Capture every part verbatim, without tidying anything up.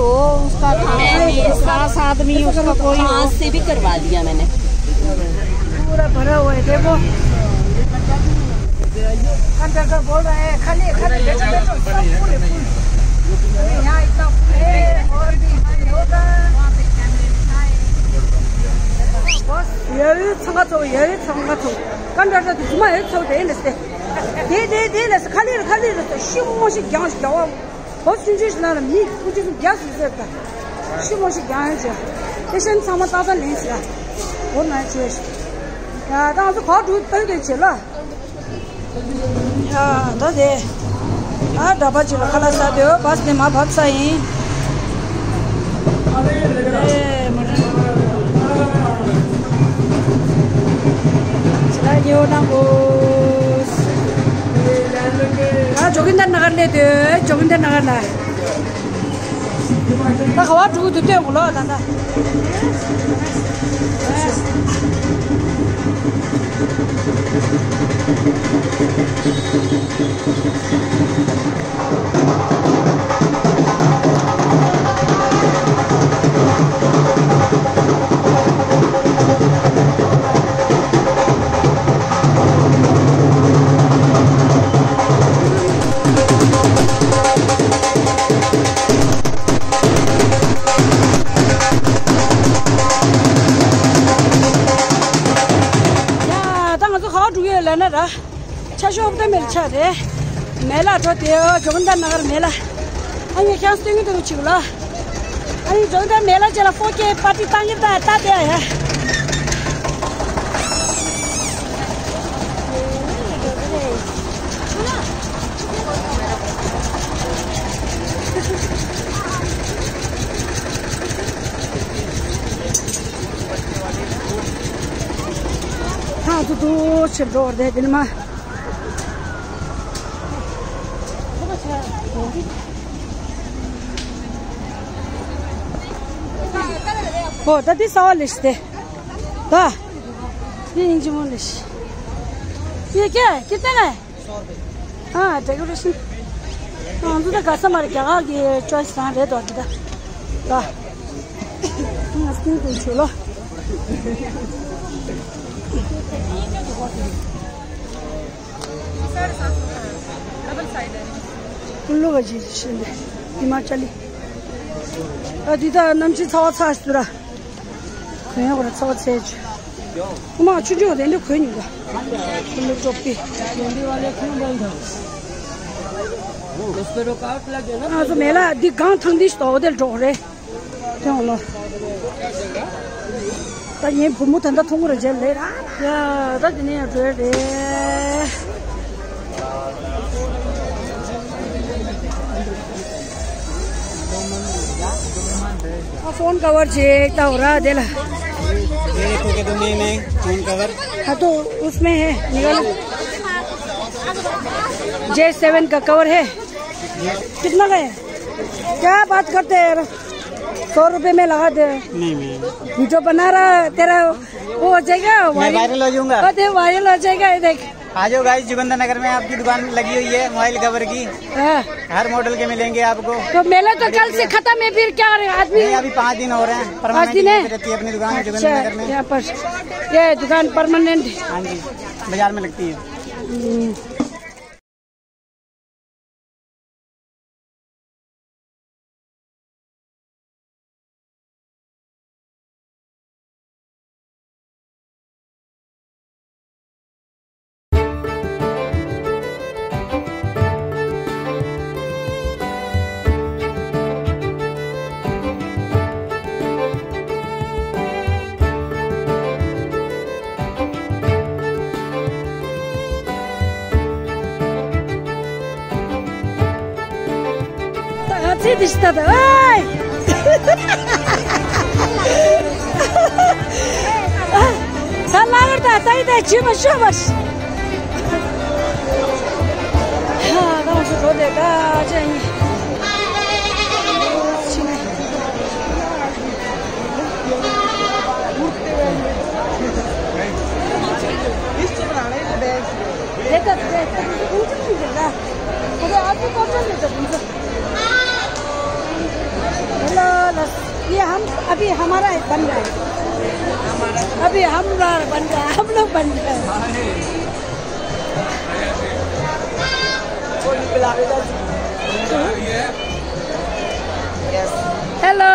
वो उसका खांसी, सांस आदमी उसका कोई हो। सांस से भी करवा दिया मैंने। पूरा भरा हुआ है, देखो। कंडक्टर बोल रहा है, "खाली है, खाली, बैठो, बैठो, सब फुल है, फुल।" अरे, यहाँ इतना फुल है, और भी फुल होगा। बस, ये भी थका तो, ये भी थका तो। कंडक्टर तो घुमा है, तो दे लेते। दे, दे, दे लेते, खाली, खाली लेते, शिव मोशी जांच जाओ। ཧོ་ཆུང་ཆུང་ཞིག་ལ་ལ་མི་ཀུན་གྱིས་རྒྱག་ཟིག་ཟེར་ད། ཤི་མོ་ཞིག་རྒྱག་ཡོད་ཅེ། དེ་བཞིན་ཚང་མ་ཏག་ཏག་ལེན་ཟེར། འོ་ན་ཆོས་ཤིག་ཡ་ད་ང་ཚོ་ག་འགྲོ་སྟོན་དེ་བྱེད་ལ། ཡ་ད་དེ། ཨ་འདྲ་པ་ཅིག་ལ་ཁ་ལག་ཟ་དེ་བས་དེ་མ་བབས་ས་ཡིན། ཨེ་མ་རེད། ཇོ་གིན་དར་ན་གར་ལས་དོ། ཇོ་གིན་དར་ན་གར་ལ། ད་ག་བ་འགྲོ་གི་འདུག་སྟོན་དགོས་ལོ་ད་ད། ཡ་ད་ང་ཚོ་ག་བ་འགྲོ་གི་ཡོད་ལབ་ན་ར། ཆ་ཤོག་ཏེ་མེར་ཆ་རེད། མེ་ལ་འགྲོ་དེ་ཨོ་ཇོ་གིན་དར་ན་གར་མེ་ལ། ཨ་ནི་ཁྱང་སྟོན་གི་འདུག་ཅིག་ལ། ཨ་ནི་ཇོ་གིན་དར་མེ་ལ་ཅེ་ལ་ཕོ་ཀེ་པར་ཏི་བཏང་གི་ད་ད་དེ་ཨ་ཡ། ཐང་དུ་དུ་ཕྱིར་འགྲོ་བར་དེ་དེ་ནི་མ། ཨོ་ད་འདི་ས་བ་ལེ་ཤི་སྟེ། ད། འདི་ཡིན་གཅིག་མོ་ལེ་ཤི། འདི་ཀྱེ་ཀྱེ་ཏེ་ནེ། ཨ་ཌེ་ཀོ་རེ་ཤན། ང་ཚོ་ད་ག་ས་མ་རེད། རྒྱ་གར་གྱི་ཅོའི་སི་རང་རེད་དོ་འདི་ད། ད། ང་སྟོན་དུ་ཆུ་ལོ། ཀུན་ལོ་ག་ཇི་ཤིན་ཏེ། ཧི་མ་ཅ་ལི། ཨ་འདི་ད་གནམ་གཤིས་ཚ་བ་ཚ་ཞིག་འདུག་ར། གོན་ཡག་ར་ཚ་བ་ཚ་ཡག་ཅིག་ཁོ་མ་ཆུང་ཆུང་དེ་འདྲ་གོན་ཉུང་ག་ཁོ་མི་ཀྲོག་པི། ང་ཚོ་མེ་ལ་འདི་སྒང་ཐང་འདི་ཞིག་དོག་དེ་འགྲོ་རེད། དེ་འོང་ལོ། ད་ངའི་བུ་མོ་ད་ལྟ་མཐོང་གི་རེད་རྗེས་ལས་ར། ཡ་ད་དེ་ནས་ཡང་འགྲོ་ཡ་རེད། हाँ, फोन कवर चेक था हो रहा दिल। मेरे को के तुमने में फोन कवर। हाँ, तो उसमें है, निकालो। जे सेवन का कवर है। कितना का है? क्या बात करते हैं यार? सौ रुपए में लगा दे। नहीं, नहीं। वीडियो बना रहा है, तेरा वो हो जाएगा, मैं वायरल। वायरल हो जाऊंगा। अरे, वायरल हो जाएगा, ये देख। आ जाओ गाइस, जोगिंदर नगर में आपकी दुकान लगी हुई है मोबाइल कवर की। हाँ। हर मॉडल के मिलेंगे आपको। तो मेला तो कल से खत्म है, फिर क्या करें आदमी? नहीं, अभी पाँच दिन हो रहे हैं। पाँच परमानेंट दिन है? यहीं पे रहती है अपनी दुकान जोगिंदर नगर में। अच्छा, यहाँ पर ये दुकान परमानेंट है। हाँ जी, बाजार में लगती है। हम्म। ད་ང་ཚེ་འདི་ཞིག་ད་ད་ཨའི། ད་ལ་བར་ད་ད་ཡི་ད་ཇི་མ་ཤོ་བར། ཧ་ད་ང་ཚོ་འགྲོ་དེ་ད་ཅན་ཡིན། ཕྱི་ནས། बन रहा है। अभी हम लोग बन रहा है, हम लोग बन रहा है। Hello.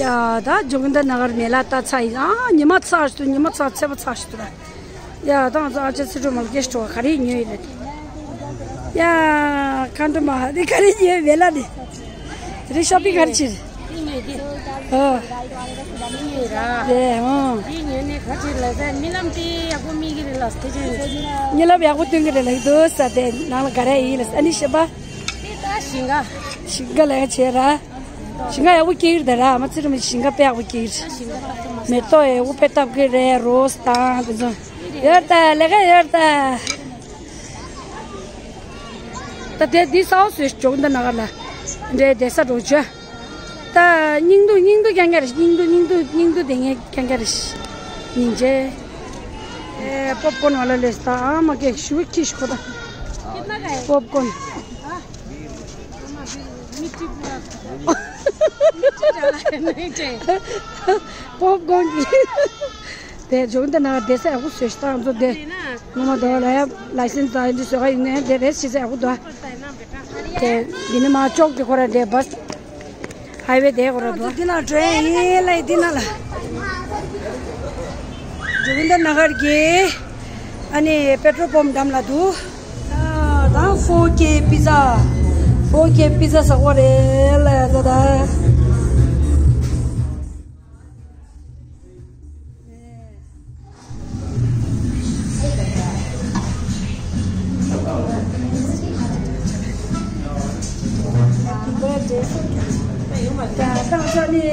ཡ་ད་ཇོ་གིན་ད་ན་གར་མེ་ལ་ད་ཚ་ཡིན། ཨ་ཉི་མ་ཚ་ཞིག་ཏུ། ཉི་མ་ཚ་ཚེ་བ་ཚ་ཞིག་ཏུ་ར། ཡ་ད་ང་ཚོ་ཨ་ཅག་སི་ཏྲོ་མལ་གེ་སི་ཏྲོ་ག་རེ་ཉོས་ཡིན་རེད། ཡ་ཁ་འདྲ་མ་ཧ་དེ་ག་རེ་ཉོས་མེ་ལ་ནི། དེ་རིང་ཤོ་པིང་ག་རེ་བྱས། ཨོ། དེ་ཨོ། རྨི་ལམ་ཡག་པོ་སྟོན་གྱི་རེད་ལ་འདུག་ས། དེ་ནང་ལ་ག་རེ་ཡིན་ལ་ཨ་ནི་ཤེས་པ། ཞིང་ཁ་ལས་ཀ་བྱས་ར། ཞིང་ཁ་ཡག་པོ་སྐྱེ་གི་རེད་ད་ར། ཨ་མ་ཚེ་རིང་མ་ཞིང་ཁ་དཔེ་ཡག་པོ་སྐྱེ་གི་རེད། མེ་ཏོག་ཡག་པོ་དཔེ་བཏབ་གི་རེད། རོ་སི་དང་དེ་ཚོ་ཡོད་ད། ལས་ཀ་ཡོད་ད། ད་དེ་འདི་སའོ་སུ་ཇོ་གིན་ད་ན་གར་ལ་འདྲེ་བསྡད་ས་འགྲོ་བྱོས། ད་སྙིང་སྡུག་སྙིང་སྡུག་རྐྱང་རྐྱང་རེད། སྙིང་སྡུག་སྙིང་སྡུག་སྙིང་སྡུག་དེ་ངས་རྐྱང་རྐྱང་རེད། སྙིང་རྗེ། ཨེ་པོབ་ཀོན་ཝ་ལ་ལས་ད་ཨ་མ་ཀེ་ཞུ་ཁི་ཤི་ཁོ་ད། པོབ་ཀོན། པོབ་ཀོན་གྱི། དེ་ཇོ་གིན་ད་ན་གར་བསྡད་ས་ཡག་པོ་བཟོས་ཤག་ད་ང་ཚོ་དེ་ངོ་མ་དོ་ལ་ཡ་ལའི་སེན་སི་དང་འདི་བཟོ་ག་ཡིན་ནའི་དེ་རེད། ཤི་ས་ཡག་པོ་འདུག་དེ་འདི་ནི་མ་ཅོག་དེ་ཁོ་ར་དེ་བས་ཧའི་ཝེ་དེ་ཁོ་ར་འདུག་འདི་ན་འགྲོ་ཡ་ཡིན་ལ། འདི་ན་ལ་ཇོ་གིན་ད་ན་གར་གྱི་ཨ་ནི་པེ་ཏྲོལ་པམ་འགྲམ་ལ་འདུག་ད་ཕོར་ཀེ་པི་ཛ། ཕོར་ཀེ་པི་ཛ་ཟ་གོ་རེད་ལ་ཡ་ད་ད། Happy birthday. ད་ད་ང་ཚོ་ནི་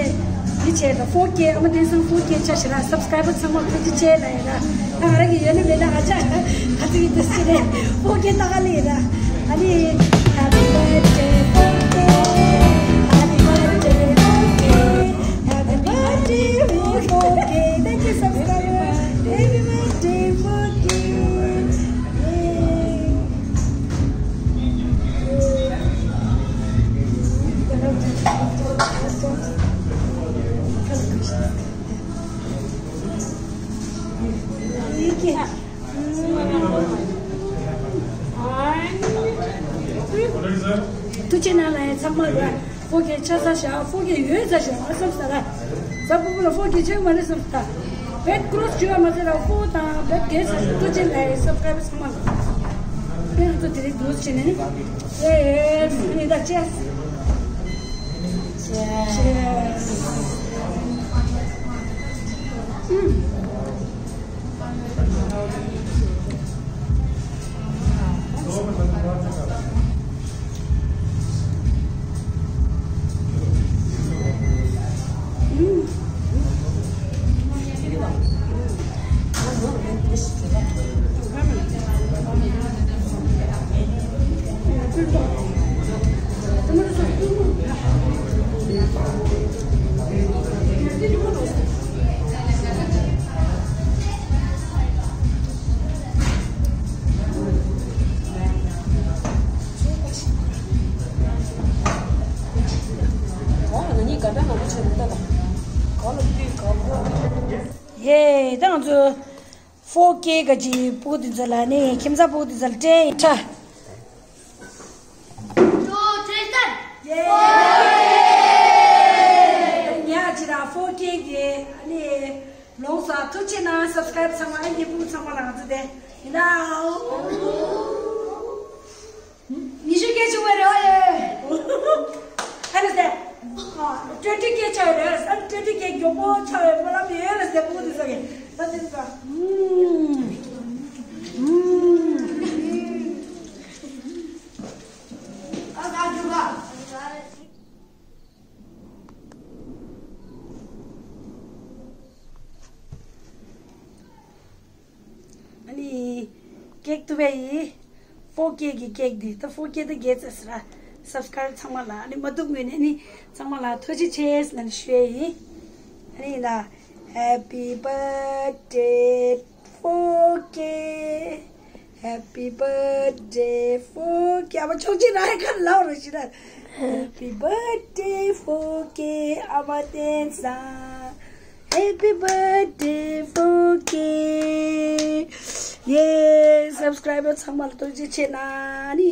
འདི་བྱས་ད་ཕོར་ཀེ། ཨ་མ་བསྟན་སྲུང་ཕོར་ཀེ་ཆ་ཞེ་དྲག་སབ་སི་ཀ་རའི་བར་ཚང་མ་ཐུགས་རྗེ་ཆེ་ལ་ཡིན་ད། ད་ང་རང་གི་ཡོད་ན་མེད་ན་ཨ་ཅག་ཨ་ཙི་གི་དུ་སི་རེད། ཕོར་ཀེ་ལྟ་ག་ལ་ཡིན་ད། ཨ་ནི་Happy birthday ཕོར་ཀེ། Happy birthday ཕོར་ཀེ། Happy birthday ཕོར་ཀེ། Thank you subscriber. Happy birthday ཕོར་ཀེ། Yay. ཐུགས་རྗེ་གནང་ལ་ཡ་ཚང་མ་ལ། ཕོར་ཀེ་ཆ་ཚང་བཞག་ཕོར་ཀེ་ཡོད་ཚ་བཞག་ཨ་བསམ་ས་ལ། ས་ཕུ་ཕུ་ལ་ཕོར་ཀེ་ཆེ་མ་རེད་བསམ་ས། བེད་ཀྲོ་སི་བྱུང་བ་མ་ཟད་ལ་ཕོར་དང་བེད་གེ་ས་ཐུགས་རྗེ་ལ་ཡ་སབ་སི་ཀ་རའི་བར་ཚང་མ་ལ། དེ་རུ་ཚོ་དེ་རིང་འདུག་བྱས་ནས་ཨེ་ཨེ་ནི་ད་ཅེས། ཅེས། ཡེ། ད་ང་ཚོ་ཕོར་ཀེ་ག་ཅི་ཕྲུ་གུ་དེ་ཚོ་ལ་ནི་ཁྱིམ་ཚང་ཕྲུ་གུ་དེ་ཚོ་ལ་སྤྲད་ཡིན་ཁྲ། ཡེ། ཉག་ཅི་ར་ཕོར་ཀེ་གི་ཨ་ནི་ལོངས་སུ་ཐུགས་རྗེ་གནང་། སབ་སི་ཀ་རའིབ་ཚང་མ་ཨ་ནི་ཕྲུ་གུ་ཚང་མ་ལ་ང་ཚོ་དེ་ཡིན་ད། ཉི་ཤུ་སྐད་ཆུང་བའི་རེ་བ་ཡོད། ཨ་ནི་ཟེར། ཊུ་ཝེན་ཊི་ཀེ་ཆགས་ཡོད་རེད། ཨ་ནི་ཊུ་ཝེན་ཊི་ཀེ་མགྱོགས་པོ་ཆགས་ཡོད་སྨོན་ལམ་ཡོད་ལ་ཟེར། ཕྲུ་གུ་དེ་ཚོ་གིས་ད་དེ་ཚོ། ཨུམ། ཨུམ། ཨ་ག་འགྲོ་ག་ཨ་ནི་ཀེག་ཐུབ་པ་ཡིན། ཕོར་ཀེ་གི་ཀེག་འདི་ད་ཕོར་ཀེ་ད་རྒྱལ་ཚ་ཟེར་ར། སབ་སི་ཀ་རབ་ཚང་མ་ལ་ཨ་ནི་མ་ཐུག་ངོས་ནས་ཨ་ནི་ཚང་མ་ལ་ཐུགས་རྗེ་ཆེ་ལབ་ནས་ཞུ་ཡས་ཡིན། ཨ་ནི་ཡིན་ན། Happy birthday, ཕོ་སྐྱེས། Happy birthday, ཕོ་སྐྱེས། ཨ་མ་ཆོག་ཅིག་ར་ཧེ་ཁ་ལའོ་ར་ཞིག་ན། Happy birthday, ཕོ་སྐྱེས། ཨ་མ་བསྟན་བཟང་། Happy birthday, ཕོ་སྐྱེས། ཡེ། སབ་སི་ཀ་རབ་ཚང་མ་ལ་ཐུགས་རྗེ་ཆེ་ན་ནི།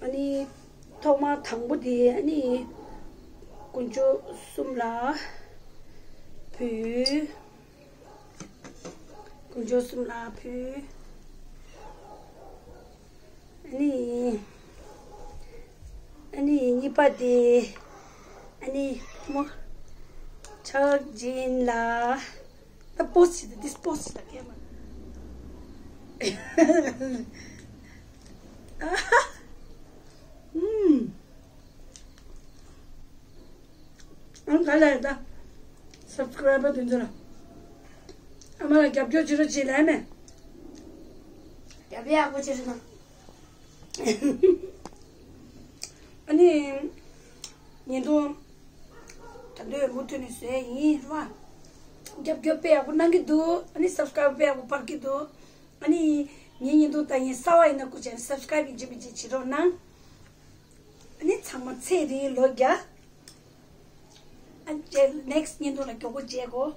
ཨ་ནི། ཐོག་མ་དང་པོ་དེ་ཨ་ནི། དཀོན་མཆོག་གསུམ་ལ་ཕུལ། དཀོན་མཆོག་གསུམ་ལ་ཕུལ། ཨ་ནི། ཨ་ནི་གཉིས་པ་དེ། ཨ་ནི་མོ། ཆགས་སྦྱིན་ལ། ད་པོ་སི་ད་དིས་པོ་སི་ད་ཀེ་མ། ཨུམ། ཨང་ག་ལ་ཡོད་ད། སབ་སི་ཀ་རབ་པ་དེ་ཚོ་ལ། ཨ་མ་ལ་རྒྱབ་སྐྱོར་བྱེད་རོགས་བྱེད་ལབ་མེད། རྒྱབ་ཡག་པོ་བྱེད་རོགས་གནང་། ཨ་ནི། ཉིན་ཐོ། ད་འདོད་མུ་མཐུད་ནས་བཟོས་ཡིན་རེད་བ། རྒྱབ་སྐྱོར་དཔེ་ཡག་པོ་གནང་གི་འདུག་ཨ་ནི་སབ་སི་ཀ་རབ་དཔེ་ཡག་པོ་སྤར་གི་འདུག་ཨ་ནི། ངའི་ཉིན་ཐོ་ད་ཡིན་གསར་བ་ཡིན་ན་སྐུ་མཁྱེན་སབ་སི་ཀ་རབ་ཡིན་གཅིག་མིན་གཅིག་བྱེད་རོགས་གནང་། ཨ་ནི་ཚང་མ་ཚེ་རིང་ལོ་བརྒྱ། ཨ་ནི་ནེག་སི་ཊི་ཉིན་ཐོ་ལ་མགྱོགས་པོ་མཇལ་གོ།